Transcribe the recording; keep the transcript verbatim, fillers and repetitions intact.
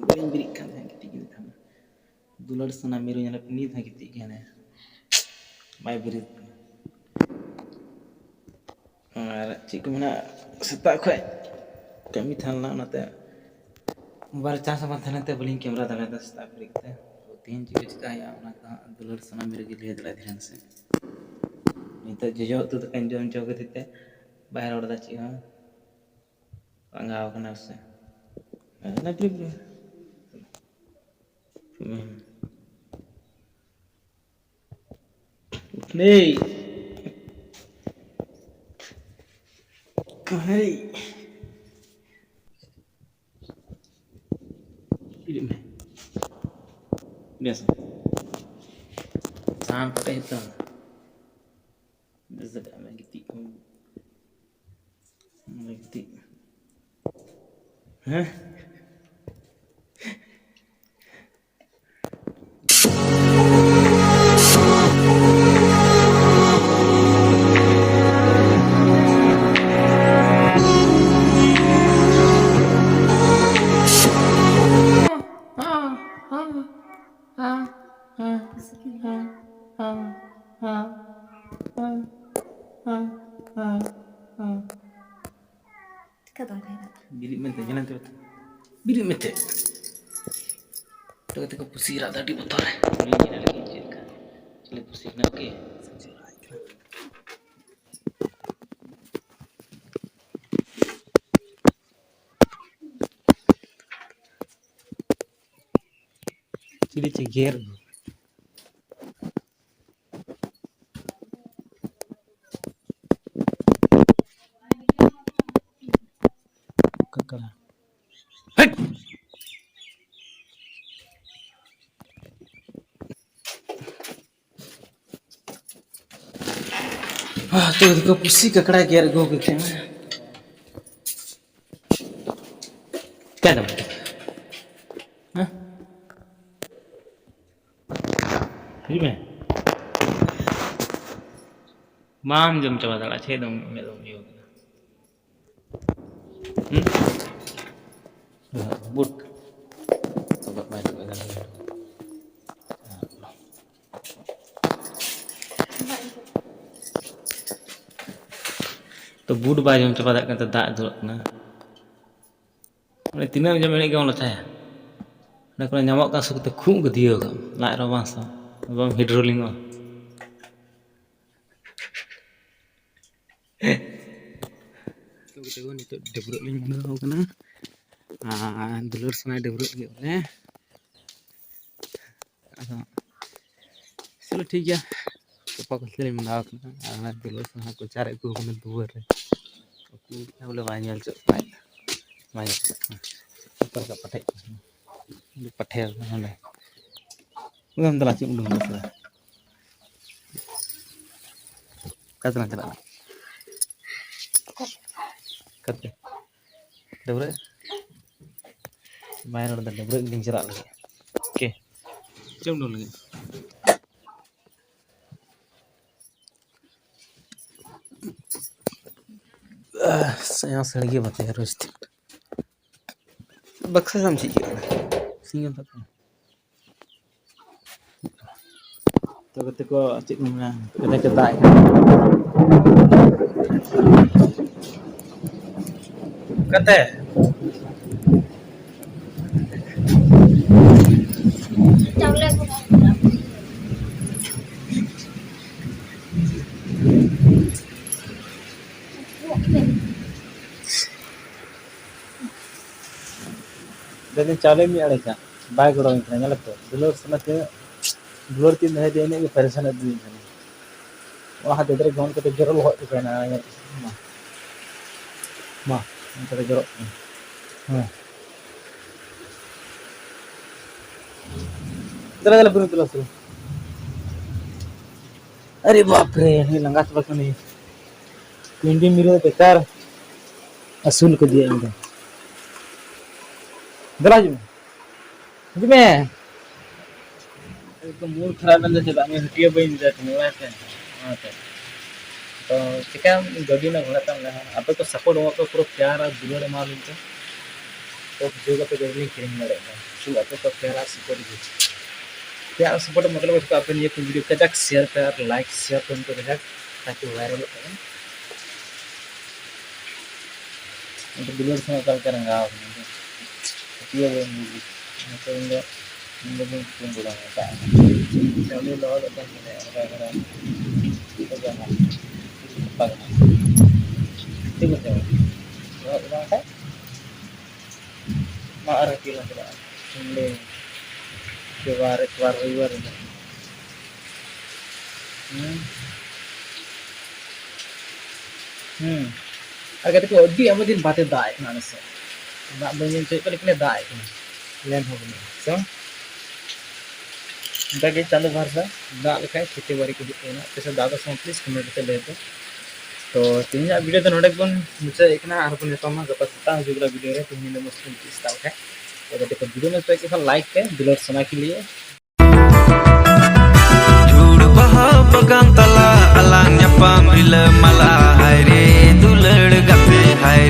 ᱵᱟᱹᱧ ᱵᱮᱨᱮᱫ ᱠᱟᱱ ᱛᱟᱦᱮᱸᱫ, ᱜᱤᱛᱤᱡ ᱜᱤᱧ ᱛᱟᱦᱮᱸᱱᱟ᱾ ᱫᱩᱞᱟᱹᱲ ᱥᱟᱱᱟ ᱢᱤᱨᱩ ᱧᱮᱞᱮ ᱯᱮ, ᱱᱤᱛ ᱦᱚᱸ ᱜᱤᱛᱤᱡ ᱜᱮ ᱦᱟᱱᱮ ᱵᱟᱭ ᱵᱮᱨᱮᱫ ᱠᱟᱱᱟ᱾ ᱟᱨ ᱪᱮᱫ ᱠᱚ ᱢᱮᱱᱟ, ᱥᱮᱛᱟᱜ ᱠᱷᱚᱡ ᱠᱟᱹᱢᱤ ᱛᱟᱦᱮᱸ ᱞᱮᱱᱟ, ᱚᱱᱟᱛᱮ ᱢᱳᱵᱟᱭᱤᱞ ᱪᱟᱨᱡᱽ ᱦᱚᱸ ᱵᱟᱝ ᱛᱟᱦᱮᱸ ᱞᱮᱱᱛᱮ ᱵᱟᱹᱞᱤᱧ ᱠᱮᱢᱮᱨᱟ ᱫᱟᱲᱮᱭᱟᱫᱟ ᱥᱮᱛᱟᱜ ᱵᱮᱨᱮᱫ ᱠᱟᱛᱮ᱾ ᱛᱚ, ᱛᱮᱦᱮᱧ ᱪᱮᱫ ᱠᱚ ᱪᱤᱠᱟ ᱦᱩᱭᱩᱜᱼᱟ, ᱚᱱᱟ ᱠᱚ ᱦᱟᱸᱜ ᱫᱩᱞᱟᱹᱲ ᱥᱟᱱᱟ ᱢᱤᱨᱩ ᱜᱮ ᱞᱟᱹᱭ ᱫᱟᱲᱮᱭᱟᱜᱼᱟ ᱫᱷᱤᱱᱟᱹᱱ ᱥᱮᱫ᱾ ᱱᱤᱛᱚᱜ ᱡᱚᱡᱚ ᱩᱛᱩ ᱫᱟᱠᱟᱧ ᱡᱚᱢ ᱦᱚᱪᱚ ᱠᱟᱫᱮ ᱛᱮ ᱵᱟᱭ ᱨᱚᱲ ᱮᱫᱟ ᱪᱮᱫ ᱦᱚᱸ᱾ ᱞᱟᱸᱜᱟᱣ ᱠᱟᱱᱟ ᱥᱮ? ᱦᱮᱸ, ᱞᱟᱹᱴᱩ ᱜᱮ᱾ ᱦᱩᱸ᱾ ᱩᱴᱷ ᱱᱮᱭ᱾ ᱦᱮᱭ᱾ ᱵᱮᱨᱮᱫ ᱢᱮ᱾ ᱵᱮᱥ᱾ ᱥᱟᱦᱟᱱ ᱯᱟᱴᱮ ᱦᱩᱭᱩᱜ ᱛᱟᱢᱟ᱾ ᱵᱮᱥ ᱠᱟᱜ ᱢᱮ, ᱜᱤᱛᱤᱡ ᱠᱚᱜ ᱢᱮ᱾ ᱜᱤᱛᱤᱡ᱾ ᱦᱮᱸ? ᱪᱤᱠᱟ ᱫᱚᱢ ᱵᱷᱮᱜᱟᱨ ᱫᱟ? ᱵᱮᱨᱮᱫ ᱢᱮᱱᱛᱮ, ᱧᱮᱞᱮᱱ ᱛᱮ᱾ ᱵᱮᱨᱮᱫ ᱢᱮᱱᱛᱮ᱾ ᱛᱚ, ᱜᱟᱛᱮ ᱠᱚ, ᱯᱩᱥᱤ ᱨᱟᱜ ᱫᱟ ᱟᱹᱰᱤ ᱵᱚᱛᱚᱨ᱾ ᱩᱱᱤ ᱧᱮᱞ ᱞᱟᱹᱜᱤᱫ ᱪᱮᱫ ᱞᱮᱠᱟ? ᱪᱤᱞᱤ ᱯᱩᱥᱤ ᱠᱟᱱᱟ? ᱳᱠᱮ᱾ ᱪᱤᱞᱤ ᱪᱚ ᱜᱮᱨ ᱟᱹᱜᱩ᱾ ᱠᱟᱠᱲᱟ᱾ ᱦᱟᱴ! ᱟᱦ, ᱛᱚ, ᱫᱤᱠᱩ ᱯᱩᱥᱤ ᱠᱟᱠᱲᱟᱭ ᱜᱮᱨ ᱟᱹᱜᱩ ᱠᱮᱫ ᱛᱟᱦᱮᱸᱱᱟ᱾ ᱪᱤᱠᱟᱹᱭ ᱫᱟᱢ? ᱦᱮᱸ? ᱦᱤᱡᱩᱜ ᱢᱮ᱾ ᱵᱟᱢ ᱡᱚᱢ ᱪᱟᱵᱟ ᱫᱟᱲᱮᱭᱟᱜᱼᱟ, ᱪᱮᱫ ᱫᱚᱢ ᱢᱮᱫ ᱫᱚᱢ ᱤᱭᱟᱹ ᱠᱟᱫᱟ? ᱦᱩᱸ? ᱵᱩᱴ᱾ ᱵᱩᱴ ᱵᱟᱭ ᱡᱚᱢ ᱪᱟᱵᱟ ᱫᱟᱲᱮᱭᱟᱜ ᱠᱟᱱ ᱛᱮ ᱫᱟᱜ ᱫᱩᱞᱟᱜ ᱠᱟᱱᱟ᱾ ᱢᱟᱱᱮ ᱛᱤᱱᱟᱹᱜ ᱮᱢ ᱡᱚᱢ ᱮᱱᱮᱡ ᱜᱮ ᱵᱟᱢ ᱞᱟᱴᱷᱟᱭᱟ᱾ ᱚᱸᱰᱮ ᱠᱷᱚᱱᱟᱜ ᱧᱟᱢᱚᱜ ᱠᱟᱱ ᱥᱩᱠ ᱛᱮ ᱠᱷᱩᱜ ᱜᱮ ᱫᱤᱭᱟᱹ ᱠᱟᱜ ᱞᱟᱡ ᱨᱮ ᱵᱟᱝ ᱥᱟᱵ, ᱵᱟᱢ ᱦᱤᱰᱨᱳᱞᱤᱝᱚᱜᱼᱟ᱾ ᱛᱚ ᱜᱟᱛᱮ ᱠᱚ, ᱱᱤᱛᱚᱜ ᱰᱟᱹᱵᱽᱨᱟᱹᱜ ᱞᱤᱧ ᱵᱚᱞᱚ ᱟᱠᱟᱱᱟ᱾ ᱟᱨ ᱫᱩᱞᱟᱹᱲ ᱥᱟᱱᱟᱭ ᱰᱟᱹᱵᱽᱨᱟᱹᱜ ᱞᱟᱹᱜᱤᱫ ᱵᱚᱞᱮ᱾ ᱟᱫᱚ ᱪᱚᱞᱚ ᱴᱷᱤᱠ ᱜᱮᱭᱟ, ᱜᱟᱯᱟ ᱠᱚᱛᱮ ᱞᱤᱧ ᱵᱚᱞᱚ ᱟᱠᱟᱱᱟ᱾ ᱟᱨ ᱚᱱᱟ ᱫᱩᱞᱟᱹᱲ ᱥᱟᱱᱟ ᱠᱚ ᱪᱟᱨ ᱟᱹᱜᱩ ᱟᱠᱟᱱᱟ ᱫᱩᱣᱟᱹᱨ ᱨᱮ᱾ ᱩᱠᱩ ᱵᱚᱞᱮ ᱵᱟᱭ ᱧᱮᱞ ᱦᱚᱪᱚᱜ ᱠᱟᱱᱟ, ᱵᱟᱭ ᱧᱮᱞ ᱦᱚᱪᱚᱜ ᱠᱟᱱᱟ᱾ ᱚᱠᱟ ᱞᱮᱠᱟ ᱯᱟᱴᱷᱮᱡ ᱠᱟᱱᱟ? ᱯᱟᱴᱷᱮ ᱟᱠᱟᱱᱟ ᱦᱟᱸᱰᱮ᱾ ᱩᱱᱤ ᱫᱚ ᱪᱮᱫ ᱩᱰᱩᱝ ᱠᱟᱫᱟ? ᱚᱠᱟ ᱛᱮᱞᱟᱝ ᱪᱟᱞᱟᱜᱼᱟ? ᱚᱠᱟᱛᱮ? ᱰᱟᱹᱵᱽᱨᱟᱹᱜ? ᱵᱟᱭ ᱨᱚᱲ ᱮᱫᱟ, ᱰᱟᱹᱵᱽᱨᱟᱹᱜ ᱜᱮᱞᱤᱧ ᱪᱟᱞᱟᱜ ᱞᱟᱹᱜᱤᱫ᱾ ᱳᱠᱮ᱾ ᱪᱮᱫ ᱮᱢ ᱰᱚᱞ ᱞᱟᱹᱜᱤᱫ? ᱥᱮᱭᱟ ᱥᱟᱹᱲᱤ ᱜᱮ ᱵᱟᱛᱟᱭᱟ ᱨᱳᱡᱽ ᱫᱤᱱ᱾ ᱵᱟᱠᱥᱟ ᱥᱟᱢ ᱪᱮᱫ ᱠᱮᱫᱟ? ᱥᱤᱸᱜᱟᱹᱲ ᱫᱟᱠᱟ᱾ ᱛᱚ ᱜᱟᱛᱮ ᱠᱚ, ᱪᱮᱫ ᱠᱚ ᱢᱮᱱᱟ, ᱜᱟᱛᱮ ᱠᱚ ᱫᱟᱜ ᱮᱫᱟ᱾ ᱜᱟᱛᱮ᱾ ᱪᱟᱣᱞᱮ ᱠᱚ᱾ ᱞᱟᱹᱭᱫᱟᱹᱧ ᱪᱟᱣᱞᱮ ᱢᱤᱫ ᱟᱲᱮ ᱠᱟᱜ, ᱵᱟᱭ ᱜᱚᱲᱚᱣᱟᱹᱧ ᱠᱟᱱᱟ᱾ ᱧᱮᱞ ᱯᱮ, ᱫᱩᱞᱟᱹᱲ ᱥᱟᱱᱟ ᱛᱤᱱᱟᱹᱜ ᱫᱩᱞᱟᱹᱲ ᱛᱤᱧ ᱫᱚᱦᱚᱭ ᱛᱮ ᱤᱱᱟᱹᱜ ᱜᱮ ᱯᱮᱨᱮᱥᱟᱱ ᱩᱫᱩᱜ ᱤᱧ ᱠᱟᱱᱟ᱾ ᱚᱱᱟ ᱦᱟᱛᱮ ᱫᱷᱟᱨᱮ ᱜᱚᱱ ᱠᱟᱛᱮ ᱡᱚᱨᱚ ᱞᱚᱦᱚᱫ ᱪᱟᱵᱟᱭᱮᱱᱟ᱾ ᱢᱟ, ᱢᱟ, ᱚᱱᱠᱟ ᱛᱮ ᱡᱚᱨᱚᱜ ᱠᱟᱱᱟ᱾ ᱦᱮᱸ᱾ ᱫᱮᱞᱟ, ᱫᱮᱞᱟ, ᱵᱩᱨᱩ ᱫᱮᱞᱟ, ᱵᱩᱨᱩ᱾ ᱟᱨᱮ ᱵᱟᱯ ᱨᱮ, ᱱᱩᱭ ᱞᱟᱸᱜᱟ ᱪᱟᱵᱟ ᱠᱟᱱᱟᱭ᱾ ᱯᱤᱱᱰᱤ ᱢᱤᱨᱩ ᱵᱮᱠᱟᱨ ᱟᱹᱥᱩᱞ ᱠᱟᱫᱮᱭᱟ ᱤᱧ ᱫᱚ᱾ ᱫᱮᱞᱟ ᱦᱤᱡᱩᱜ ᱢᱮ᱾ ᱦᱤᱡᱩᱜ ᱢᱮ᱾ ᱮᱠᱫᱚᱢ ᱢᱩᱰ ᱠᱷᱟᱨᱟᱯ ᱮᱱ ᱫᱚ ᱪᱮᱫᱟᱜ ᱱᱩᱭ ᱦᱟᱹᱴᱭᱟᱹ ᱵᱟᱹᱧ ᱤᱫᱤᱭᱟ ᱛᱤᱧ ᱵᱟᱲᱟᱭ ᱯᱮ᱾ ᱚᱱᱟᱛᱮ᱾ ᱛᱚ ᱪᱤᱠᱟᱹᱭᱟᱢ, ᱜᱟᱹᱰᱤ ᱨᱮᱱᱟᱜ ᱜᱷᱚᱲᱟ ᱛᱟᱢ ᱞᱟᱦᱟ᱾ ᱟᱯᱮ ᱠᱚ support ᱮᱢᱚᱜ ᱯᱮ, ᱯᱩᱨᱟᱹ ᱯᱮᱭᱟᱨ ᱟᱨ ᱫᱩᱞᱟᱹᱲ ᱮᱢᱟᱣᱟᱞᱤᱧ ᱯᱮ᱾ ᱛᱚ ᱵᱩᱡᱷᱟᱹᱣ ᱠᱟᱛᱮ ᱜᱟᱹᱰᱤ ᱞᱤᱧ ᱠᱤᱨᱤᱧ ᱫᱟᱲᱮᱭᱟᱜ ᱠᱟᱱᱟ᱾ ᱥᱩᱫᱷᱩ ᱟᱯᱮ ᱠᱚ ᱯᱮᱭᱟᱨ ᱟᱨ support ᱜᱮ᱾ ᱯᱮᱭᱟᱨ ᱟᱨ support ᱢᱚᱛᱞᱚᱵ ᱦᱩᱭᱩᱜ ᱠᱟᱱᱟ ᱟᱯᱮ ᱱᱤᱭᱟᱹ ᱠᱚ video ᱠᱟᱡᱟᱠ share ᱯᱮ ᱟᱨ like share ᱯᱮ ᱩᱱᱠᱩ ᱠᱟᱡᱟᱠ, ᱛᱟᱠᱤ viral ᱚᱜ ᱛᱟᱵᱚᱱ᱾ ᱫᱩᱞᱟᱹᱲ ᱥᱚᱸᱜᱮ ᱚᱠᱟ ᱞᱮᱠᱟ ᱨᱟᱸᱜᱟᱣ ᱠᱟᱱᱟ᱾ ᱯᱟᱹᱛᱭᱟᱹᱣ ᱵᱟᱹᱧ ᱵᱩᱡᱽ᱾ ᱚᱱᱟᱛᱮ ᱤᱧ ᱫᱚ, ᱤᱧ ᱫᱚ ᱵᱟᱹᱧ ᱥᱤᱛᱩᱝ ᱜᱚᱲᱚ ᱢᱮᱛᱟᱜᱼᱟ᱾ ᱪᱟᱣᱞᱮ ᱞᱚᱦᱚᱫᱚᱜ ᱠᱟᱱ ᱛᱤᱧᱟ, ᱚᱱᱠᱟ ᱠᱟᱱᱟ᱾ ᱪᱮᱫ ᱠᱚ ᱡᱚᱢᱟ? ᱪᱮᱫ ᱠᱚ ᱡᱚᱢᱟ? ᱞᱚᱦᱚᱫ ᱵᱟᱝ ᱠᱷᱟᱡ ᱢᱟ ᱟᱨ ᱦᱟᱹᱴᱤᱧ ᱞᱟᱝ ᱪᱟᱞᱟᱜᱼᱟ᱾ ᱥᱩᱱᱰᱮ, ᱥᱮ ᱵᱟᱨ, ᱵᱟᱨ ᱨᱚᱵᱤᱵᱟᱨ ᱦᱤᱞᱳᱜ᱾ ᱦᱩᱸ᱾ ᱦᱩᱸ᱾ ᱟᱨ ᱜᱟᱛᱮ ᱠᱚ, ᱟᱹᱰᱤ ᱟᱭᱢᱟ ᱫᱤᱱ ᱵᱟᱫᱮ ᱫᱟᱜ ᱮᱫ ᱠᱟᱱᱟ ᱟᱞᱮ ᱥᱮᱫ᱾ ᱫᱟᱜ ᱵᱟᱹᱧ ᱧᱮᱞ ᱦᱚᱪᱚᱭᱮᱫ ᱠᱚᱣᱟ, ᱞᱮᱠᱤᱱ ᱮ ᱫᱟᱜ ᱮᱫ ᱠᱟᱱᱟ᱾ ᱞᱮᱱ ᱦᱚᱸ ᱵᱟᱹᱱᱩᱜᱼᱟ᱾ ᱥᱮ ᱵᱟᱝ? ᱚᱱᱠᱟ ᱜᱮ ᱪᱟᱸᱫᱳ ᱵᱷᱚᱨᱥᱟ ᱫᱟᱜ ᱞᱮᱠᱷᱟᱡ ᱠᱷᱮᱛᱤ ᱵᱟᱲᱤ ᱠᱚ ᱦᱩᱭᱩᱜ ᱛᱟᱵᱚᱱᱟ᱾ ᱟᱯᱮ ᱥᱮᱫ ᱫᱟᱜ ᱫᱚ ᱥᱮ ᱵᱟᱝ? Please comment ᱠᱟᱛᱮ ᱞᱟᱹᱭ ᱯᱮ᱾ ᱛᱚ ᱛᱮᱦᱮᱧᱟᱜ video ᱫᱚ ᱱᱚᱰᱮ ᱜᱮᱵᱚᱱ ᱢᱩᱪᱟᱹᱫ ᱮᱫ ᱠᱟᱱᱟ᱾ ᱟᱨᱦᱚᱸ ᱵᱚᱱ ᱧᱟᱯᱟᱢᱟ ᱜᱟᱯᱟ ᱥᱮᱛᱟᱜ ᱦᱤᱡᱩᱜ ᱠᱟᱱᱟ video ᱨᱮ᱾ ᱛᱮᱦᱮᱧ ᱧᱤᱫᱟᱹ ᱢᱚᱡᱽ ᱛᱮ ᱪᱮᱥᱴᱟ ᱞᱮᱠᱷᱟᱡ᱾ ᱛᱚ ᱜᱟᱛᱮ ᱠᱚ, video ᱢᱚᱡᱽ ᱯᱮ ᱟᱹᱭᱠᱟᱹᱣ ᱠᱷᱟᱱ like ᱯᱮ, ᱫᱩᱞᱟᱹᱲ ᱥᱟᱱᱟ ᱠᱮ ᱞᱤᱭᱮ᱾ ᱡᱷᱩᱲ ᱵᱟᱦᱟ ᱵᱟᱜᱟᱱ ᱛᱟᱞᱟ, ᱟᱞᱟᱝ ᱧᱟᱯᱟᱢ ᱨᱤᱞᱟᱹᱢᱟᱞᱟ᱾ ᱦᱟᱭ ᱨᱮ ᱫᱩᱞᱟᱹᱲ ᱜᱟᱛᱮ, ᱦᱟᱭ